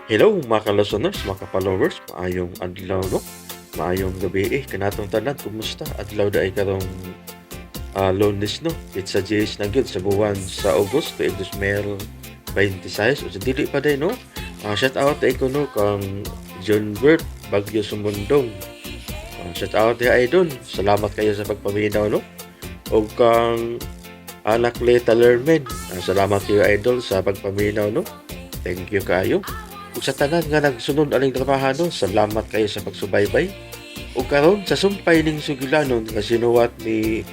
Hello mga ka-listeners, mga ka-followers, maayong adlaw no? Maayong gabi eh, kanatong tanan, kumusta? Adlaw da ay karong Lunes no? It's a J's na gyud sa buwan sa Agosto, 2026, o sa dili pa day no? Shout out ay ko no, kang John Bert, Bagyo Sumundong. Shout out ay idol, salamat kayo sa pagpaminaw no? O kang Anak Leta Lermen, salamat kayo idol sa pagpaminaw no? Thank you kayo. Ug sa tanan nga nagsunod aning trabaho, salamat kayo sa pagsubaybay. Ug karon sa sumpay ning sugilanon nga sinuwat ni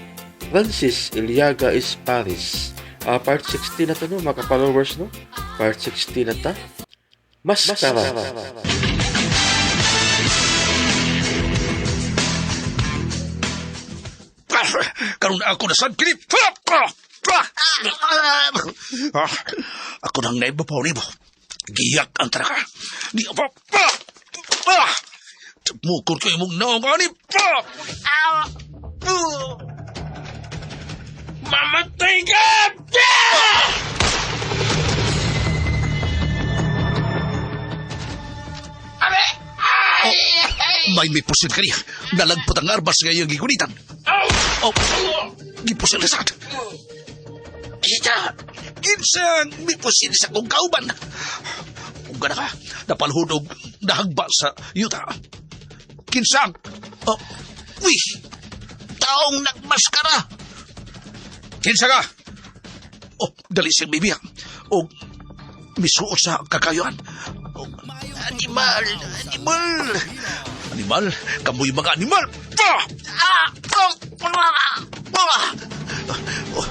Francis Iliaga Esparis. Part 16 na to no, mga followers no. Part 16 na ta. Maskara. Karon ako na sad kini. Ako nang naibabaw nimo. Giyak ang taraka. Di pa. Mukor ko imong naong ani. Mamatay ka! May may pusil kaniya. Nalagpot ang arbas nga iyang gigunitan. Oh, gipusil na sad. Kita, kinsang may pusil sa kong kauban. Ug na ka, napalhod og nahagba sa yuta. Kinsang, oh, uy, taong nagmaskara. Kinsa ka? Oh, dali siyang bibiyak. Og misuot sa kakayoan. Og, animal, animal. Animal, kamoy mga animal. Ah! Ah! Ah! Ah! Oh,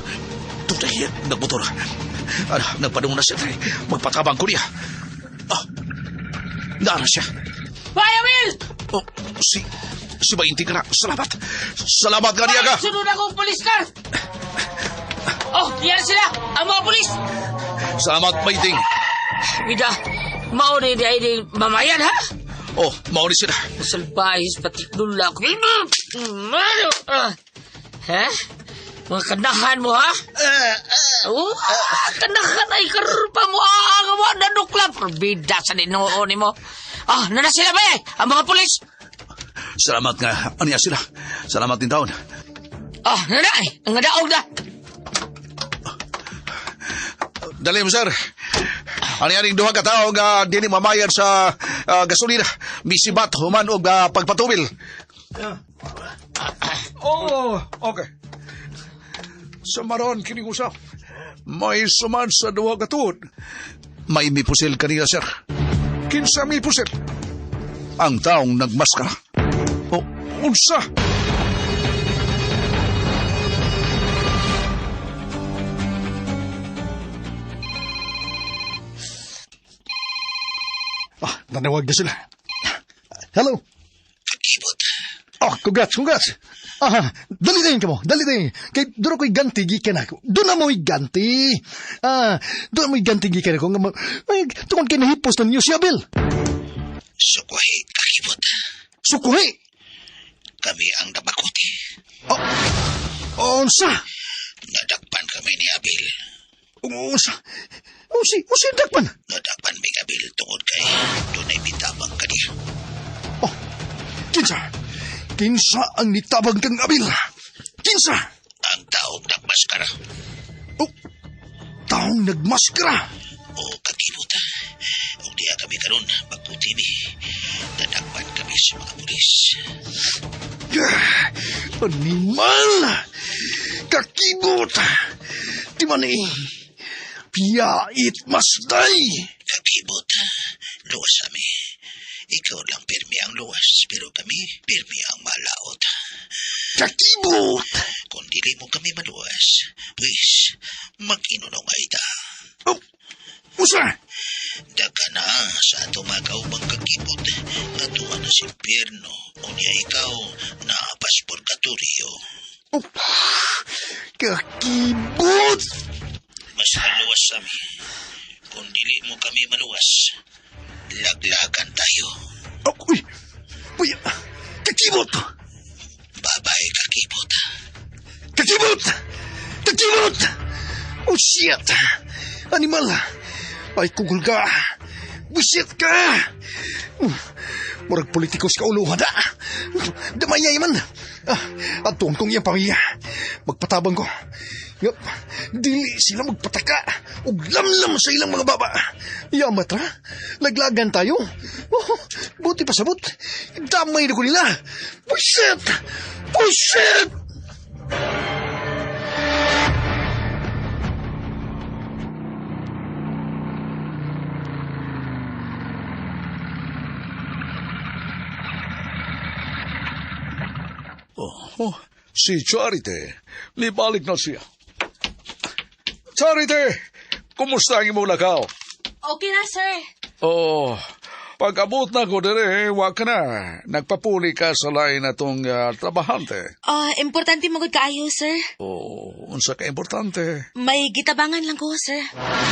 tunay, nagmotor. Ano, nagpanungo na siya. Magpatabang ko niya. Ah, naara siya. Bye, Amil! Oh, si Bainting ka na. Salamat. Salamat ka niya ka. Sunod akong polis car! Oh, diyan sila! Ang mga polis! Salamat, Bainting. Ida, mauna di ay di mamayan, ha? Oh, mauni sila. Salbahis, pati lula ko. Ha? Mga kanahan mo, ha? Oh, kanahan ay karupa mo. Ah, ang mga nanukla. Probida sa dinoo ni mo. Ah, nana sila ba eh? Ang mga polis! Salamat nga. Aniya sila. Salamat din taon. Ah, nana ay. Ang daog na. Dali mo, sir. Ano yan duha ka tao nga dili mamayad sa gasolina. Misibat human og pagpatubil. Oh, okay. Sa maron kini usap. May suman sa duha ka tuod. May mipusil kanila, sir. Kinsa mipusil? Ang taong nagmaskara. O, unsa? Ah, nanawag na sila. Hello? Oh, congrats, congrats. Ah, dali din ka mo, dali din. Kay doon ako'y ganti gikan ako. Doon na mo'y ganti. Ah, doon mo'y ganti gikan ako. Nga ay, tungkol kay nahipos na ninyo si Abel. Sukuhi, kakibot. Sukuhi! Kami ang nabakuti. Oh, unsa? Nadakpan kami ni Abil. Unsa? Unsi, unsi dakpan? Nadakpan mi Abil tungod kay dunay mitabang kaniya. Oh, kinsa? Kinsa ang nitabang kang Abil? Kinsa? Ang taong nagmaskara. Oh, taong nagmaskara. O kakibot. Ug diha kami karon bakuti mi. Nadakpan kami sa mga pulis. Animal! Kakibot! Di man eh, piyait masday! Kakibot. Luwas kami. Ikaw lang pirmi ang luwas, pero kami pirmi ang malaot. Kakibot! Kung dili mo kami maluwas, pues, mag-inunong ay ta. Oh, usa! Daga na sa ato mga kaubang kakibot, nga tuwa na si impyerno, unya ikaw na purgatorio. Oh, kakibot! Mas maluwas kami. Kung dili mo kami maluwas, laglagan tayo. Oh, uy! Uy! Kakibot! Babay, kakibot. Kakibot! Kakibot! Oh, shit! Animal! Ay, kugulga! Wisit ka! Murag politiko sa kauluhan na. Damayay man. Ah, atuon kong iyang pamilya. Magpatabang ko. Yup, dili sila magpataka ug lamlam sa ilang mga baba. Yamat ra, laglagan tayo. Oh, buti pa sabot. Damay na ko nila. Buisit! Buisit! Oh, si Charity. Nibalik na siya. Charity! Kumusta ang imong lakaw? Okay na, sir. Oh, pag-abot na ko dire, wa ka na. Nagpapuli ka sa lain na tong trabahante. Ah, importante magud kaayo, sir. Oh, unsa ka importante. May gitabangan lang ko, sir.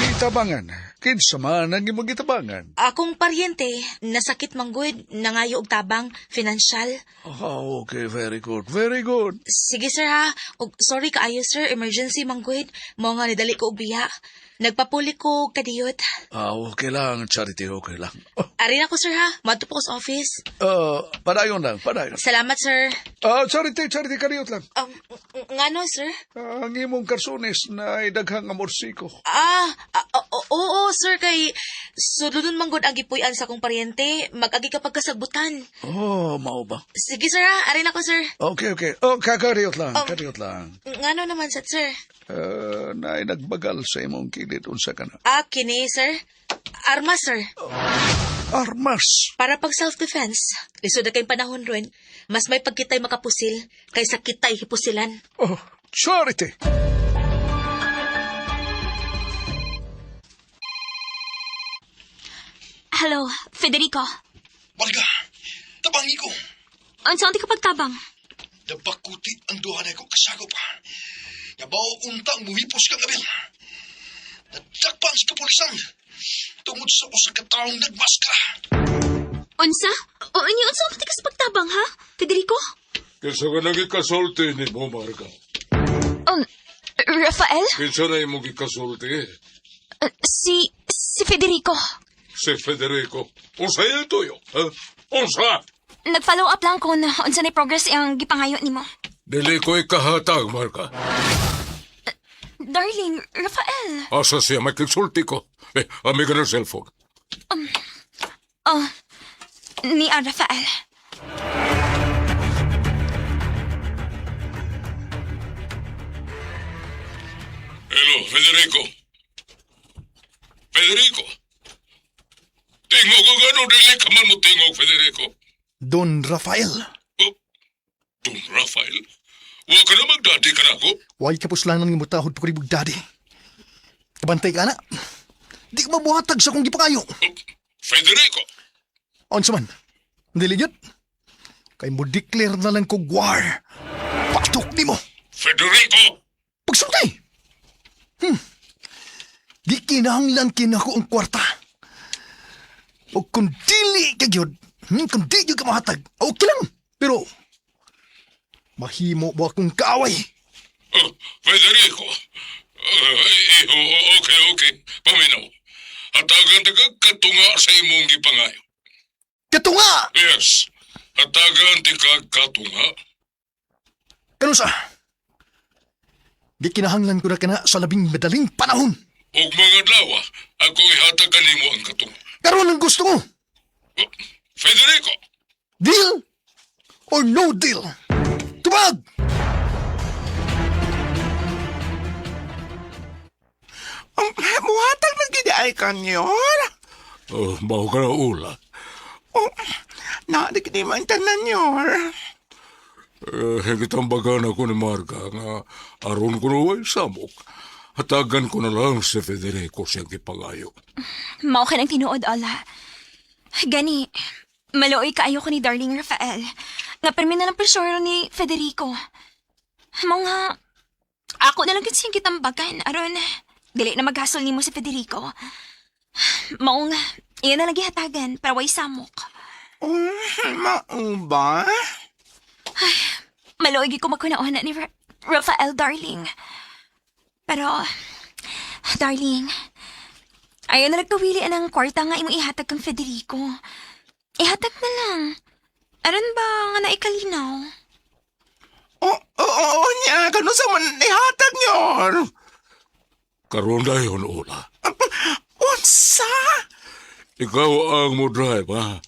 Gitabangan. Kinsa man ang imong gitabangan. Akong paryente, nasakit manggod, nangayo og tabang, financial. Oh, okay, very good, very good. Sige, sir ha. Og sorry kaayo, sir. Emergency manggod. Mao nga nidali ko og biya. Nagpapuli ko og kadiyot. Ah, okay lang, Charity, okay lang. Oh, Ari na ko, sir ha. Madto po ko sa office. Padayon lang, padayon. Salamat, sir. Ah, Charity, Charity, kadiyot lang. Ngano, sir? Ah, ang imong karsunis na ay daghang amorsiko. Ah, ah, oo, oo, sir, kay suludon manggod ang gipuy-an sa akong paryente. Mag-agi ka pagkasagbutan. Oh, mao ba? Sige, sir ha. Ari na ko, sir. Okay, okay. Oh, kakariot lang, Um, kariyot lang. Ngano naman, sad, sir? Na nagbagal sa imong kilid unsa ka na. Ah, kini, sir. Arma, sir. Armas. Para pag self-defense, lisod na kayong panahon ron, mas may pagkitay makapusil kaysa kita'y hipusilan. Oh, Charity. Hello, Federico. Marga, tabangi ko. Unsa unti ka pagtabang? Nabakuti ang duha na ko kasagop. Yabaw untang muhipos kang abil. Nadakpan sa kapulisan. Tungod sa usa ka taong nagmaskara. Unsa? O unya unsa unti ka sa pagtabang ha? Federico? Kinsa ka nang ikasulti ni mo, Marga? Rafael? Kinsa na imong ikasulti? Si Federico. Si Federico. Unsa iya tuyo? Ha? Unsa? Nag-follow up lang kung unsa ni progress ang gipangayo nimo. Dili ko ikahatag, Marga. Darling, Rafael. Asa siya may kisulti ko? Eh, amiga ng cellphone. Oh, ni ah, Rafael. Hello, Federico. Federico. Tingog ko gano'n, dili ka man mo tingog, Federico. Don Rafael, Oh, Don Rafael, wa ka na magdadi ka na ako. why ka puslanan ng mutahod pa ko daddy? Kabantay ka na. Di ka mabuhatag sa akong gipangayo. Oh, Federico, Unsa man? Dili gyud. Kay mo declare na lang kog war. Patok nimo. Federico! Pagsulti! Di kinahanglan kinako ang kwarta. O kung dili ka gyud, kung di gyud ka mahatag, okay lang. Pero mahimo mo akong kaaway. Oh, Federico. Okay, okay. Paminaw. Hatagan ta ka katunga sa imong gipangayo. Katunga! Yes. Hatagan ti ka katunga. Kanusa? Di kinahanglan ko na kana sa labing madaling panahon. Ug mga adlaw, ako ihatag kanimo ang katunga. Karon ang gusto ko. Oh, Federico! Deal or no deal? Tubag! Muhatag man gid ay kanyor. Oh, mao ka na ula. Oh, na di gid man tanan yor. Eh, gitambagan ako ni Marga nga aron ko na way samok. Hatagan ko na lang si Federico siyang gipangayo. Mao ka ng tinuod, Ola. Gani, maluoy kaayo ko ni Darling Rafael. Nga permi na lang presyoro ni Federico. Mao nga, ako na lang gid siyang gitambagan. Aron, dili na maghasol nimo si Federico. Mao nga, iya na lang gihatagan para way samok. Oh, mao ba? Maluoy gid ko magkunauna ni Rafael, darling. Pero, darling, Ayaw na nagkawili ang kwarta nga imong ihatag kang Federico. Ihatag na lang. Aron ba nga naikalinaw? Oo, oo, niya. Kano sa man ihatag nyor? Karon dayon, Ola. Unsa? Ikaw ang mo drive, ha?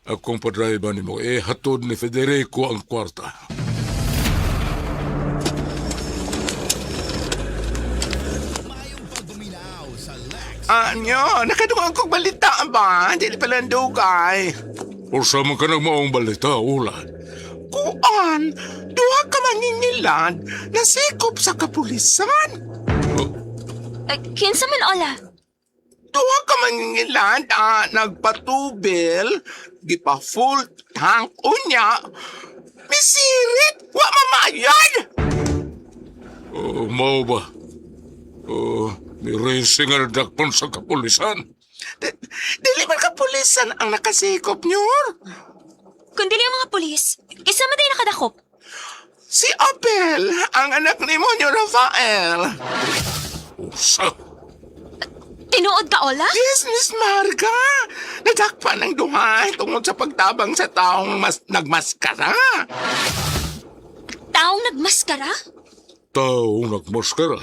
Akong pa-drive nimo. Eh, hatod ni Federico ang kwarta. Anyo, nakadungog kong balita ba? Dili pala ang dugay. Unsa man ka nagmaong balita, Ola. Kuan, duha ka mangingilad nasikop sa kapulisan. Kinsa man, Ola? Duha ka mangingilad nagpatubil, gipa full tank unya. Misirit, wa mamayan. Oh, mao ba? Oh, may racing ang dakpon sa kapulisan. Dili man kapulisan ang nakasikop nyor. Kung dili ang mga pulis, kinsa man diay nakadakop. Si Abel, ang anak ni Monyo Rafael. Usa! Tinuod ka, Ola? Yes, Miss Marga. Nadakpan ang duha tungod sa pagtabang sa taong mas nagmaskara. Taong nagmaskara? Taong nagmaskara.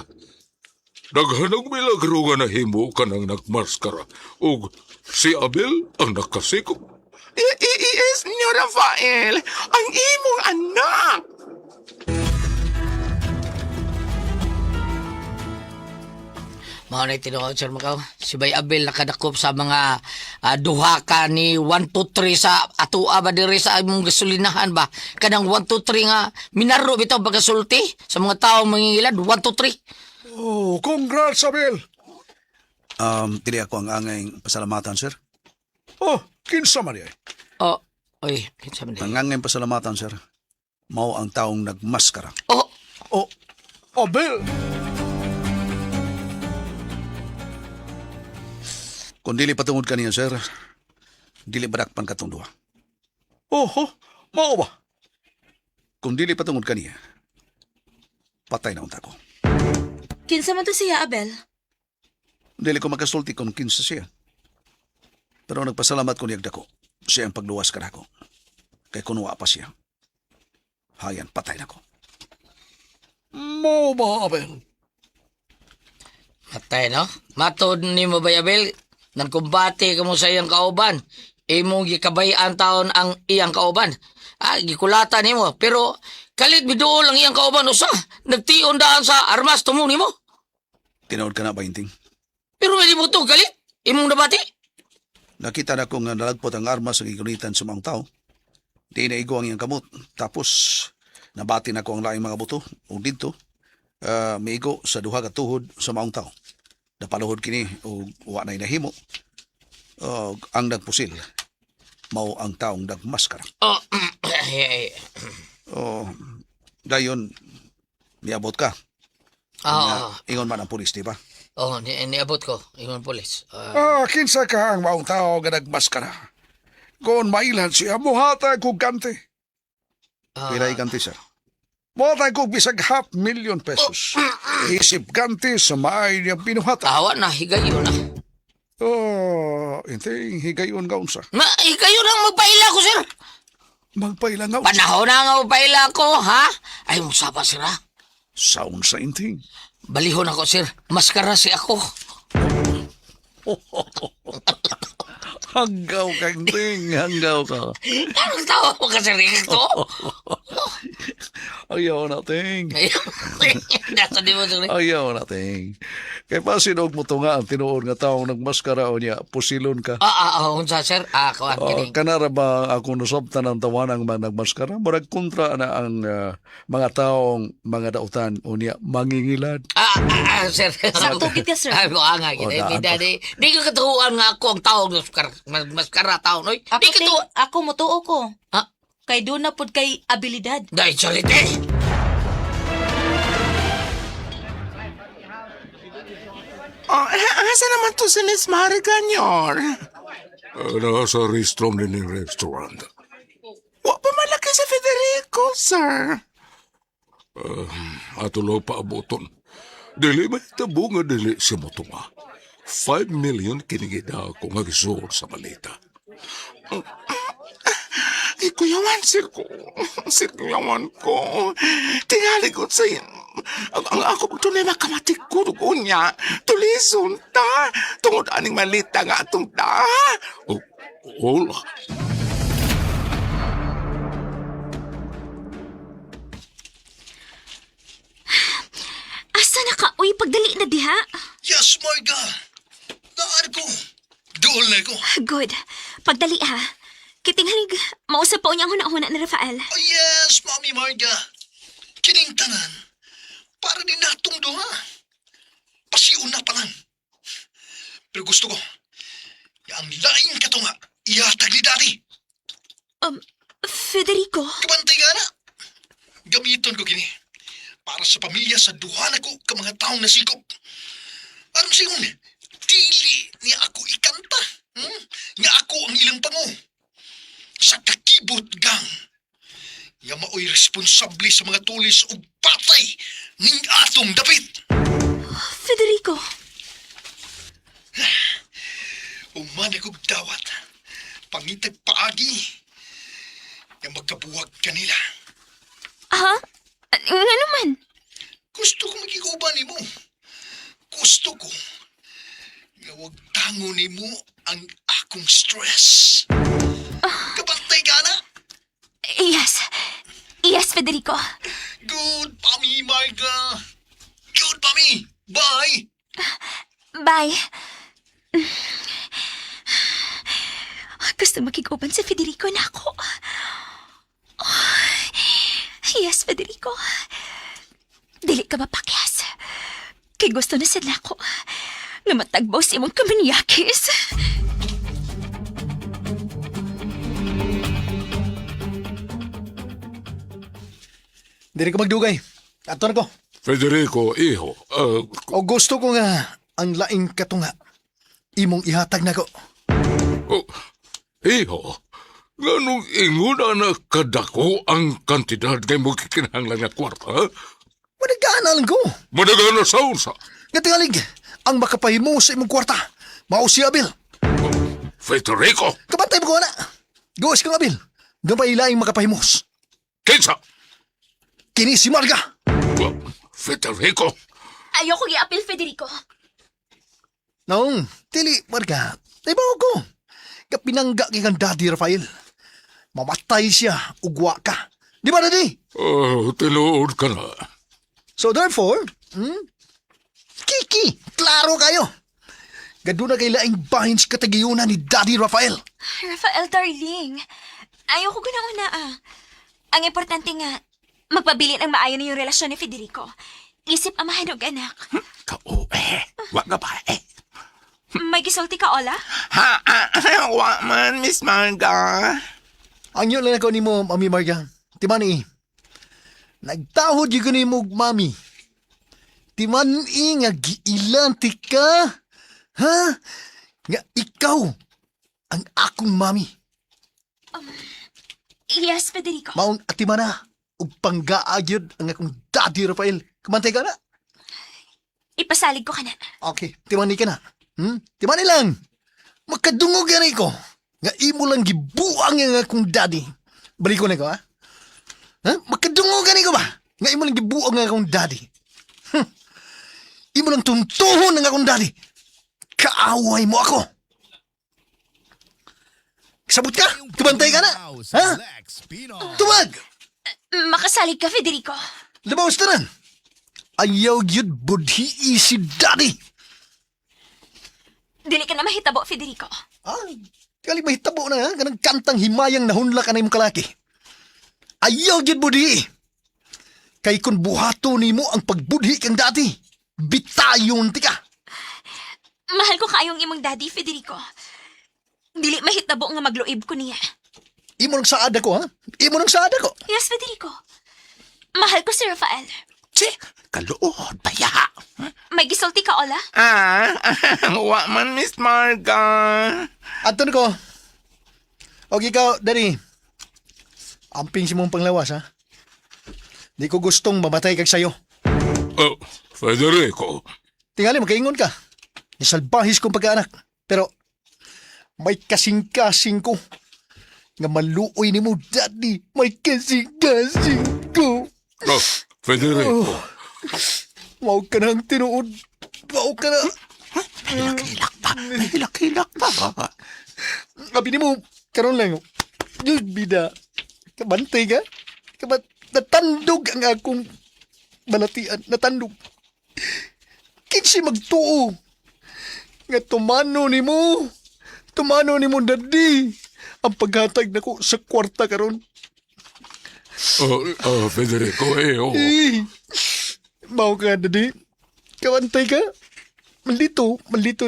Daghan ang milagro nga nahimo ka ng nagmaskara. Ug si Abel ang nakasikop. Yes, Nyo Rafael, ang imong anak. Mao na tinuod, Sir Macau. Si Bay Abel nakadakop sa mga duha ka ni 1, 2, 3 sa atua ba diri sa imong gasolinahan ba? Kanang 1, 2, 3 nga minaro bitaw pagkasulti sa mga tawo mangingilad 1, 2, 3. Oh, congrats, Abel. Dili ako ang angay pasalamatan, sir. Oh, kinsa man diay. Oh, oy, kinsa man Ang diay? angay pasalamatan, sir. Mao ang taong nagmaskara. Oh, Oh, Abel. Kung dili patungod kaniya, sir, dili badakpan katong duha. Oho, mao ba? Kung dili patungod kaniya, patay na unta ko. Kinsa man to siya, Abel? Dili ko makasulti kung kinsa siya. Pero nagpasalamat ko niyag dako. Siya ang pagluwas kanako. Kay kunwa pa siya. Hayan, patay na ko. Mao ba, Abel? Matay, no? Matod ni mo, Bay Abel, nagkumbate ka mo sa iyang kauban. Imong gikabayan taon ang iyang kauban. Ah, gikulata nimo. Pero kalit biduol ang iyang kauban usa. Nagtion daan sa armas tumong nimo. Tinuod ka na ba, Inting? Pero may libuto galit. Imong nabati. Nakita na ko nga nalagpot ang armas sa gigunitan sa mga tao. Di na igo ang iyang kamot. Tapos, nabati na ko ang laing mga buto. O dito, miigo sa duha ka tuhod sa maong tao. Napaluhod kini o wa na nahimo. Og ang nagpusil, mao ang taong nagmaskara. Oh, ay, ay. O, dayon, miabot ka. Ah, Nga, ingon man ang pulis, di ba? oh, niabot ko. Ingon pulis. Ah, Ah, kinsa ka ang maong tao nga nagmaskara? Kung mailhan siya, muhatag kog ganti. Pila ikanti, sir. Muhatag kog bisag 500,000 pesos. Isip ganti sa maay niyang binuhatan. Tawa na, higayon na. Oh, inting higayon nga unsa. Ma, higayon ang magpaila ko, sir. Magpaila nga unsa. Panahon na nga magpaila ko, ha? Ay, musapa, sir, ha? Sa unsa inting. Balihon ako, sir. Maskara si ako. Hanggaw ka inting, hanggaw ka. Anong tawa mo ka, sir? Ito? Ayaw na ting. Nasa di mo, sir. Ayaw na ting. Kay pasinog mo to nga ang tinuod nga taong nagmaskara o niya, pusilon ka. Unsa, sir? Ah, kuwan, Oh, kining. kanara ba ako nasabtan ang tawanang mga nagmaskara? Murag kontra na ang mga taong mga dautan o niya mangingilad. Sir. Sakto gid ka, sir. Ay, mukha nga. Oh, Di, daan di, di, di ko katuuan nga ako ang taong maskara, maskara taon, oy. Ako, Di ting, katuuan. ako mutuo ko. Ha? Kay doon na pud kay abilidad. Dahil salit eh. Oh, asa naman to si Miss Marga nyor? Nasa restaurant din yung restaurant. Wa pa malaki si Federico, sir. Ato lang paaboton. Dili may tabo nga dili si mo tunga. 5 million kinigida ko nga gisuol sa malita. Ikuyawan, sir ko. Sir, kuyawan ko. Tingali ko sa ang ako pag tunay makamatik ko niya. Tulison ta. Tungod aning malita nga atong ta. Oh, hola. Asa na ka? Uy, pagdali na diha. Yes, Marga. Naan ko. Dool na ko. Good. Pagdali ha. Kitinghalig, mausap po niya ang huna-huna ni Rafael. Oh, yes, Mami Marga. Kining tanan. Para ni natong duha. Pasiuna pa lang. Pero gusto ko, ang laing katunga, ihatag ni Daddy. Federico, Kabantay ka na. Gamiton ko kini. Para sa pamilya sa duha na ko ka mga taong nasikop. Aron siyon, dili ni ako ikanta. Nga ako ang ilang pango. Sa kakibot gang. Nga maoy responsable sa mga tulis ug patay ning atong dapit. Federico. Uman akong dawat. Pangitag paagi. Nga magkabuwag kanila. Ha? Nga naman. Gusto ko magiguban nimo. Gusto ko nga wag tango nimo ang akong stress. Kabantay ka na. Yes. Yes, Federico. Good pami, Marga. Good pami. Bye. Bye. Gusto makiguban si Federico na ako. Yes, Federico. Dili ka mapakyas. Kay gusto na sila ako. Nga matagbaw sa imong kamanyakis. Dili ka magdugay. Ato na ko. Federico, iho. O gusto ko nga ang laing katunga. Imong ihatag nako. Oh, iho. Nganong ingon na kadako ang kantidad kay mo kikinahanglan nga kwarta? Ha? Managana lang ko. Managana sa unsa. Nga tingalig, ang makapahimo sa imong kwarta. Mao si Abel. Federico, Kabantay mo ko na. Gawas kang Abel. Doon pa ilaing makapahimos. kinsa? Kini si Marga. Federico, Ayoko giapil, Federico. Noong, dili, Marga. Ibaw ko. Kapinangga kay kang Daddy Rafael. Mamatay siya, ugwa ka. Di ba, Daddy? Oh, tinuod ka na. So therefore, Kiki, klaro kayo. Gaduna kay laing bahin sa katagiyunan ni Daddy Rafael. Rafael, darling. Ayoko guna-una ah. Ang importante nga, magpabilin ang maayo na yung relasyon ni Federico. Isip amahan og anak. Kao eh. Wa ka ba eh. May gisulti ka, Ola? Ha, ah, wa man, Miss Marga. Ang yun lang ako nimo, Mami Marga. Timani, nagtahod yun ko nimo, Mami. Timani nga giilan ti ka. Ha? Nga ikaw ang akong mami. Yes, Federico. Maong atimana ug panggaa gyud ang akong daddy Rafael. Kumantay ka na. Ipasalig ko ka na. Okay, timani ka na. Timani lang. Makadungog gani ko. Nga imo lang gibuang ang akong daddy. Balik ko na ko, ha? Ha? Makadungog gani ko ba? Nga imo lang gibuang ang akong daddy. Imo lang tuntuhon ang akong daddy. Kaaway mo ako. Sabot ka? Tumantay ka na? Ha? Tumag! Makasalig ka, Federico. Labaw sa tanan. Ayaw gyud budhi si daddy. Dili ka na mahitabo, Federico. Ah, kali mahitabo na ha? Ganang kantang himayang nahunla ka na imong kalaki. Ayaw gyud budhi. Kay kun buhato nimo ang pagbudhi kang dati, bitayon ti ka. Mahal ko kaayong imong daddy, Federico. Dili mahitabo nga magluib ko niya. Imo nang saad ako ha? Imo nang saad ako. Yes, Federico. Mahal ko si Rafael. Che, kaluod ba ya? May gisulti ka, Ola? Ah, wa man, Miss Marga. Ato na ko. Og ikaw, Daddy. Amping si mong panglawas ha. Di ko gustong mamatay kag sayo. Oh, Federico, Tingali, makaingon ka. Nisalbahis kong pagkaanak. Pero may kasing-kasing ko. Nga maluoy ni mo, daddy. May kasing-kasing ko. Oh, Federico. Oh. Mao ka na ang tinuod. Mao ka na. Hilak-hilak pa. Hilak-hilak pa. Abi ni mo, karon lang. Diyos bida. Kabantay ka? Kabat, natandog ang akong balatian. Natandog. Kinsi magtuo. Nga tumano ni mo. Tumano ni mo, daddy. Ang paghatag nako sa kwarta karon. Oh, oh, Federico, eh, oh. Eh, mao ka, daddy. Kabantay ka. Malito, malito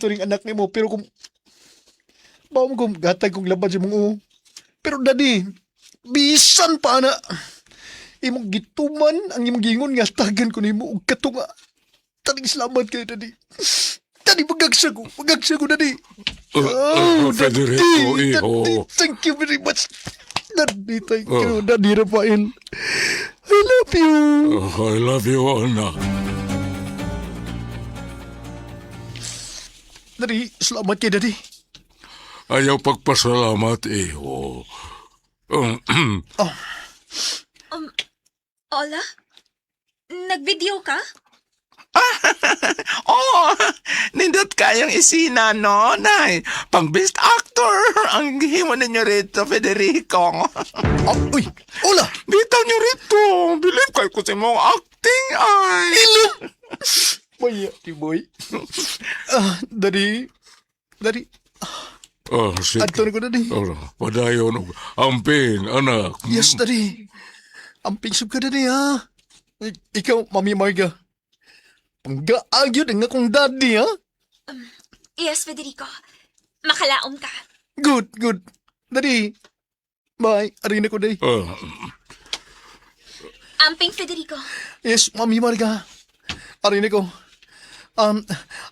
ning anak nimo pero kung mao mo kung gatag kong labad sa mong uo. Pero daddy, bisan pa na. Imong gituman ang imong gingon nga tagan ko nimo og katunga. Taning salamat kay daddy. Daddy, magagsa ko. Magagsa ko, daddy. Oh, Federico, Daddy, iho. Daddy, thank you very much. Daddy, thank you. Oh. Daddy Rafael. I love you. Oh, I love you, anak. Daddy, salamat kay daddy. Ayaw pagpasalamat, iho. Ola? Nag-video ka? Oh, nindot kayong isina, no, Nay? Pang best actor ang himo ninyo rito, Federico. Oh, uy, Ola! Bitaw niyo rito. Believe kayo ko sa imong acting, ay. Ilo! Maya, ti boy. Ah, daddy. Daddy, Oh, sige. adto na ko, daddy. Oh, padayon. og Amping, anak. Yes, daddy. Ang pingsub ka, daddy, ha? Ikaw, Mami Marga. Panggaag yun ang akong daddy, ha? Yes, Federico. Makalaom ka. Good, good. Daddy. Bye. Arina ko, daddy. Ah, Amping, Federico. Yes, Mami Marga. Arina ko.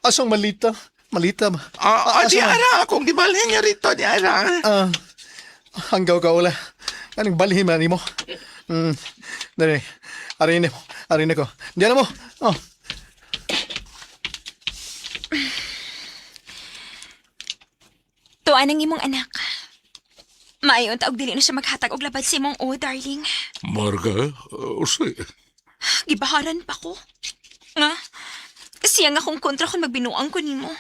Asang malita? Malita ba? Ah, ah, di asa man? ara. Kung gibalhin niyo rito, di ara. Ah, hanggaw ka wala. Anong balhin man mo? Dali. Arine mo. Arine ko. Diyan na mo. Oh. Tuan ang imong anak. Maayon ta og dili na siya maghatag og labad sa imong o, darling. Marga, usi. Gibaharan pa ko. Nga? Siya nga kung kontra kung magbinuang ko nimo.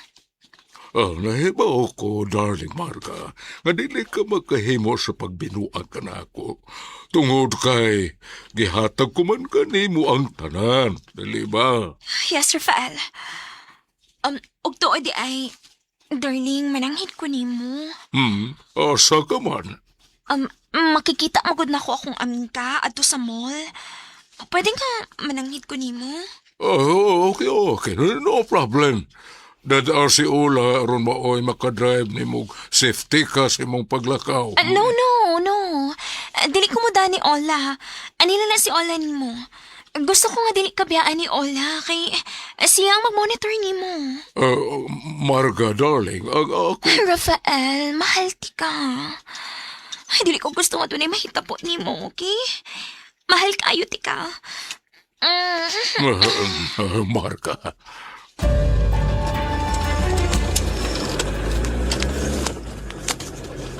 Ah, nahibaw ko, darling Marga, nga dili ka magkahimo sa pagbinuang ka na ako. Tungod kay, gihatag ko man kanimo ang tanan, dili ba? Yes, Rafael. Og tuod di ay, darling, mananghid ko nimo. Asa ka man. Makikita mo gud nako akong amika adto sa mall. Pwede nga mananghid ko nimo. Oh, okay, okay. No problem. Dada si Ola aron maoy makadrive nimo safety ka sa imong paglakaw. Ah, no, no, no. Ah, dili ko mo ni Ola. Anila na si Ola nimo. Gusto ko nga dili ka biyaan ni Ola kay siya ang mag-monitor nimo. Ah, Marga, darling, ako Rafael, mahal ti ka. Ay, dili ko gusto nga dunay mahitapot nimo, okay? Mahal kayo ti ka. Marga.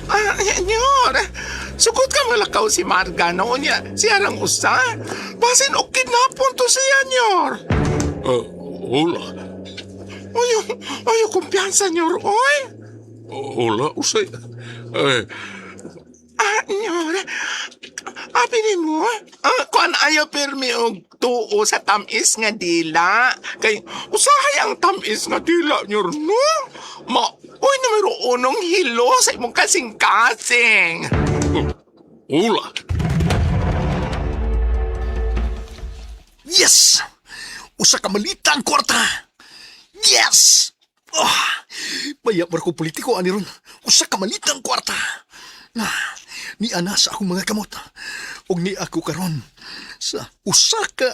Ah, senyor. Sukot ka malakaw si Marga noon niya. Siya rang usa. Basin og kidnapon to siya, nyor. Ah, Ola. Oyo, oyo, kumpiyansa, nyor, oy. Ola, usay. Ay, Ah, nyor. Abi ni mo? Ah, kuan ayo pirmi og tuo sa tamis nga dila. Kay usahay ang tamis nga dila, nyor, no? Ma, oy, numero unong hilo sa imong kasing-kasing. Ola. Yes! Usa ka malita ang kwarta. Yes! Oh, maya marko politiko ani ron. Usa ka malita ang kwarta. Ah, ni ana sa akong mga kamot. Og ni ako karon sa usa ka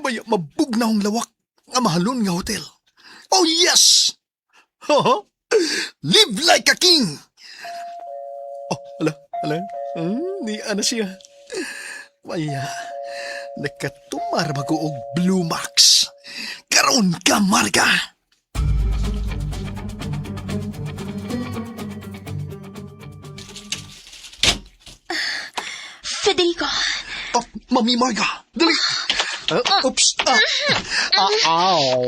maya mabugnawng lawak nga mahalon nga hotel. Oh yes! Haha. Live like a king. Oh, ala, ala. Ni ana siya. Maya. Nakatumar ba ko og Blue Max? Karon ka, Marga! Federico. Oh, Mami Marga, dali. Oops. Ah, ow.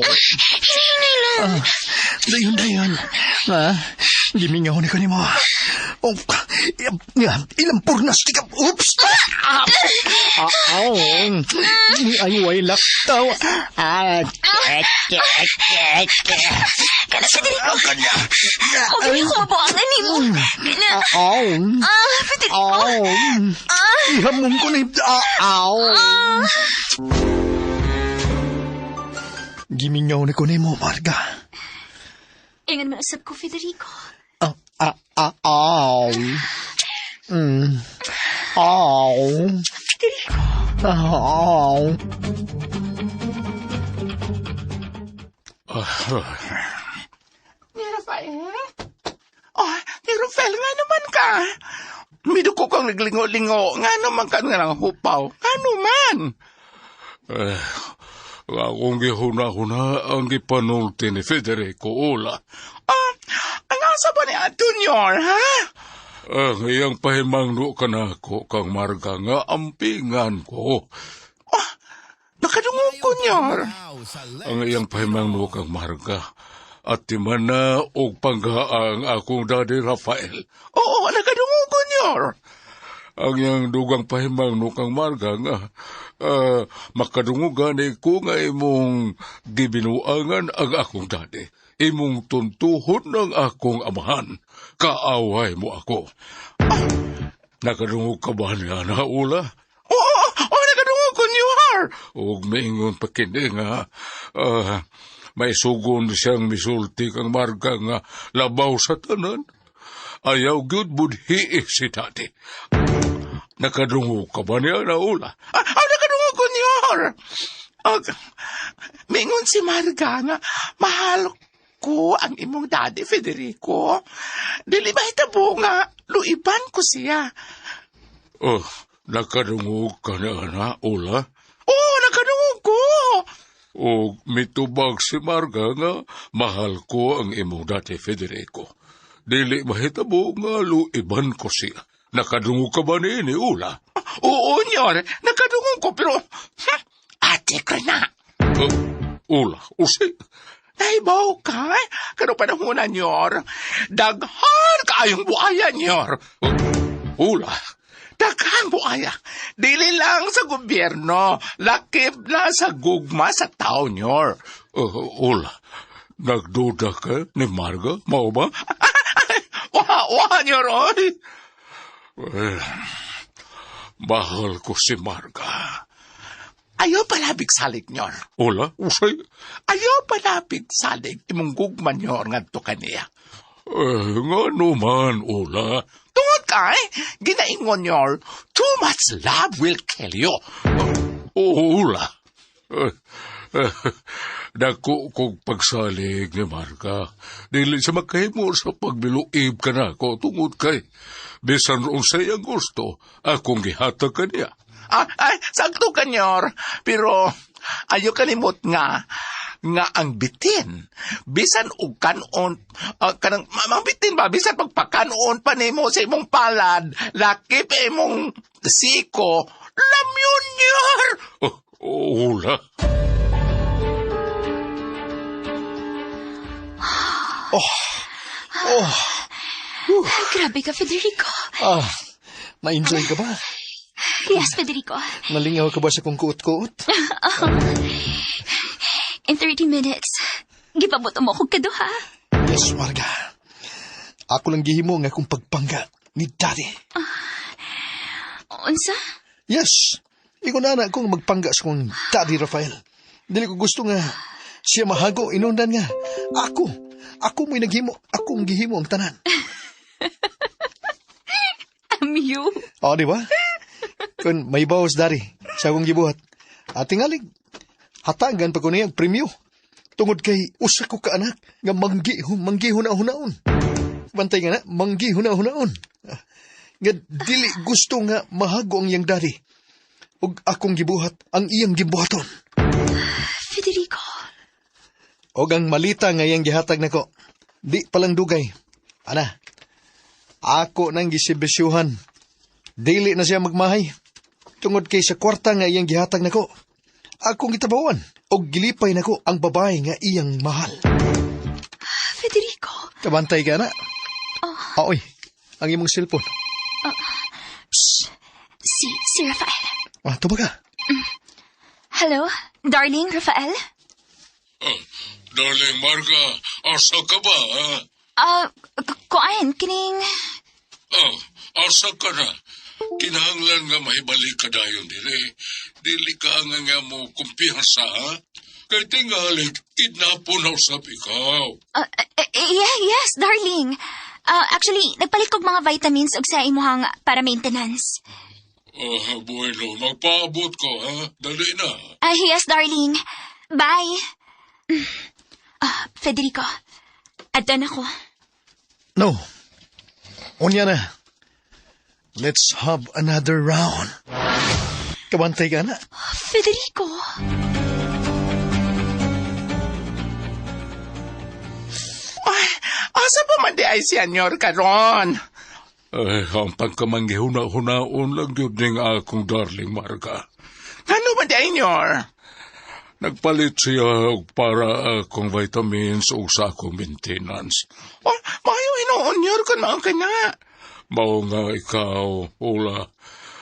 Hinay lang. Dayon, dayon. Ah, gimingaw ni ko nimo. Oh, ya, ilang purnas di ka. Oops. Ah, ah, ow. Ay, way laktaw. Ah, Kana, Federico. ang kanya. O, gani ko mabuangan nimo. Kana. Ow. Ah, Federico. Ow. Ihamon ko ni... Ah, ow. Gimingaw ni ko nimo, Marga. Ingan man usab ko, Federico. Ah, ah, ah, ow. Ow. Federico. Ow. Ni Rafael? Oh, ni Rafael, nga naman ka. Miduko kang naglingo-lingo. Nga naman ka nga lang hupaw. Nga naman. Eh, akong gihuna-huna ang gipanulti ni Federico Ola. Ah, ang asa ba ni Junior, ha? Ang iyang pahimangno ka na ako kang Marga nga ampingan ko. Oh, nakadungog ko, Nyor. Ang iyang pahimangno kang Marga. At di man na og panggaang akong daddy Rafael. Oo, nakadungog ko, Nyor. Ang iyang dugang pahimangno kang Marga nga makadungogan ko nga imong gibinuangan ang akong daddy. Imong tuntuhon ng akong amahan. Kaaway mo ako. Nakadungog ka ba niya na, Ula? Oo, oo, nakadungog ko, Nyor. Ug maingon pa kini nga may sugon siyang misulti kang Marga nga labaw sa tanan. Ayaw gyud budhi si daddy. Nakadungog ka ba niya na, Ula? Ah, ah, nakadungog ko, Nyor. Og, mingon si Marga nga, mahal ko ang imong daddy, Federico. Dili ba hitabo nga, luiban ko siya. Oh, nakadungog ka na, na, Ula? Oo, nakadungog ko. O mitubag si Marga nga mahal ko ang imong dati Federico. Dili mahitabo nga luiban ko siya. Nakadungog ka ba niini, Ula? Oo, Nyor. Nakadungog ko, pero, ate ko na. Ula, usi. Nahibaw ka, eh. Kano panahon na, Nyor. Daghan kaayong buaya, Nyor. Ula. Daghang buaya. Dili lang sa gobyerno. Lakip na sa gugma sa tao, Nyor. Ula. Nagduda ka ni Marga, mao ba? Wa, wa, Nyor, oy. Well, mahal ko si Marga. Ayaw palabig salig, Nyor. Ula, usay. Ayaw palabig salig imong gugma, Nyor, ngadto kaniya. Eh, nga naman, Ula. Tungod kay, ginaingon, Nyor, too much love will kill you. Ula. Eh, eh, dako kong pagsalig ni Marga. Dili sa makahimo sa pagbiluib ka na ko tungod kay bisan unsay ang gusto, akong gihatag ka niya. Ah, ay, sakto ka, Nyor. Pero, ayaw kalimot nga, nga ang bitin. Bisan og kanon, kanang, mang bitin ba? Bisan pagpakanon pa nimo sa imong palad, lakip imong siko, lamyon, Nyor! Oh, ula. Oh, Ay, grabe ka, Federico. ah, na-enjoy ka ba? Yes, Federico. Nalingaw ka ba sa kong kuot-kuot? In 30 minutes, gipabuto mo akong kaduha. Yes, Marga. Ako lang gihimo nga akong pagpangga ni Daddy. Unsa? Yes. Ikaw na na akong magpangga sa kong Daddy Rafael. Dili ko gusto nga siya mahago inundan nga. Ako, ako mo'y naghimo, akong gihimo ang tanan. I'm you. O, di ba? Kung may bawas, Daddy, sa akong gibuhat. At tingalig, hatagan pa ko niya ang premyo. Tungod kay usa ko ka anak nga manggi manggi huna-hunaon. Bantay nga na, manggi huna-hunaon. Ah, nga dili gusto nga mahago ang iyang daddy. Ug akong gibuhat ang iyang gibuhaton. Federico. Og ang malita nga iyang gihatag nako. Di palang dugay. Ana, ako nang gisibisyuhan. Dili na siya magmahay. Tungod kay sa kwarta nga iyang gihatag nako. Akong gitabawan og gilipay nako ang babae nga iyang mahal. Federico. Kabantay ka na. Ah, oy, ang imong cellphone. Shh. Si Rafael. Ah, tuba ka. Hello, darling Rafael? Ah, darling Marga, asa ka ba? Ha? Ah, kuan, kining. Ah, asa ka na? Kinahanglan nga mahibalik ka dayon dire. Dili ka nga nga mo kumpiyansa, ha? Kay tingali, kidnapo na usap ikaw. Yeah, yes, darling. Ah, actually, nagpalit kog mga vitamins og sa imuhang para maintenance. Ah, bueno, magpaabot ko, ha? Dali na. Ah, yes, darling. Bye. Ah, Federico. Adto na ko. No. Unya na. Let's have another round. Kabantay ka na. Federico. Ay, asa pa man di ay senyor karon? Ay, ang pagkamanggihuna-hunaon lang yun ning akong darling Marga. Ano man di ay nyor? Nagpalit siya og para akong vitamins o sa akong maintenance. Oh, maayo hinuon nyor kun mao ka na. Mao nga ikaw, Ula.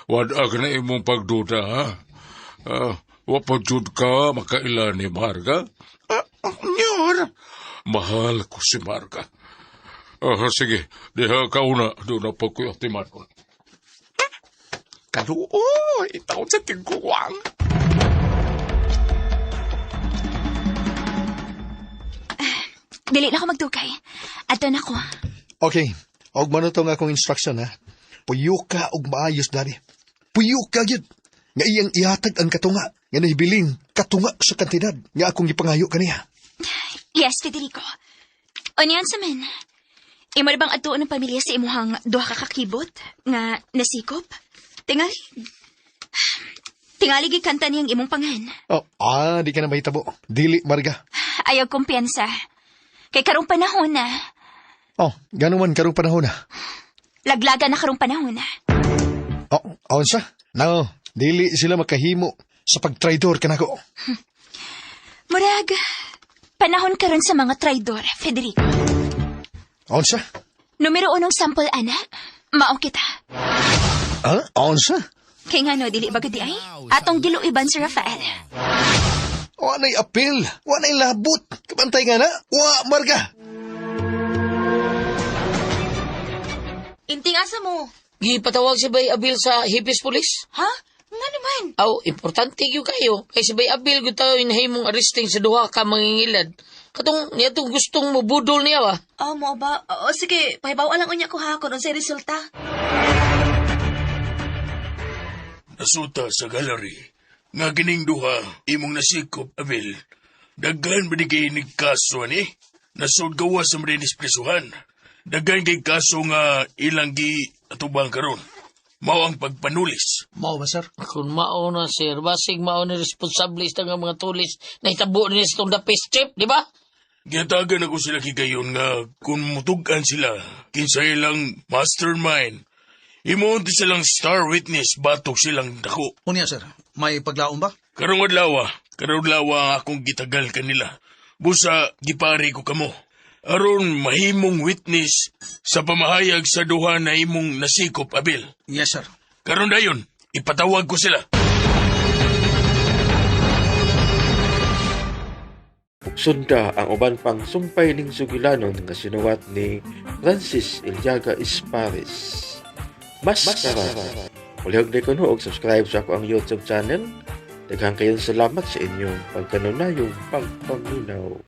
Wad-ag na imong pagduda, ha? Ah, wa pa jud ka makaila ni Marga? Ah, nyor. Mahal ko si Marga. Ah, sige, diha ka una, doon na pa ko'y atimanon. Kaluoy, taon sa tiguang. Dili na ako magdugay. Adto na ko. Okay. Og mano to nga akong instruction ha. Puyo ka og maayos dali. Puyo ka gyud. Nga iyang ihatag ang katunga nga nahibilin katunga sa kantidad nga akong gipangayo kaniya. Yes, Federico. Unyan sa men. Imo na bang adtuon ng pamilya sa imuhang duha ka kakibot nga nasikop? Tingali. Tingali gikanta niyang imong pangan. Oh, ah, di ka na mahitabo. Dili, Marga. Ayaw kumpiyansa. Kay karong panahon na. Oh, gano'n man karong panahon na. Laglaga na karong panahon na. Oh, unsa? No, dili sila makahimo sa pagtraidor kanako. Murag, panahon karon sa mga traidor, Federico. Unsa? Numero unong sample, ana. Mao kita. Ha? Unsa? Kay ngano, dili ba gudi ay? Atong giluiban si Rafael. Wa na'y apil, wa na'y labot. Kabantay nga na, wa Marga. Inting asa mo? Gipatawag si Bay Abil sa Hipis Police. Ha? Nga naman. Aw, importante gyud kayo. Kay si Bay Abil gyud tayo inahimong arresting sa duha ka mangingilad. Katong niya tong gustong mobudol niya ba? Oh, mo ba? O, sige, pahibaw lang unya ko ha kung unsay resulta. Nasuta sa gallery. Nga kining duha, imong nasikop, Abel. Daghan ba di kay nagkaso ni? Nasud gawa sa marinis presuhan. Daghan kay kaso nga ilang gi atubang karon. Mao ang pagpanulis. Mao ba, sir? Kung mao na sir, basig mao ni responsable sa nga mga tulis na hitabo ni sa itong dapis chip, di ba? Gihatagan ako sila kigayon nga kung mutug-an sila, kinsa ilang mastermind. Imuunti silang star witness batok silang dako. Unya, sir. May paglaon ba? Karong adlaw, karong adlaw ang akong gitagal kanila. Busa gipari ko kamo. Aron mahimong witness sa pamahayag sa duha na imong nasikop Abel. Yes, sir. Karon dayon, ipatawag ko sila. Sunda ang uban pang sumpay ning sugilanon nga sinuwat ni Francis Ilyaga Espares. Maskara. Ulihog na kuno og subscribe sa ako ang YouTube channel. Daghang kayong salamat sa inyong pagkanunayong pagpaminaw.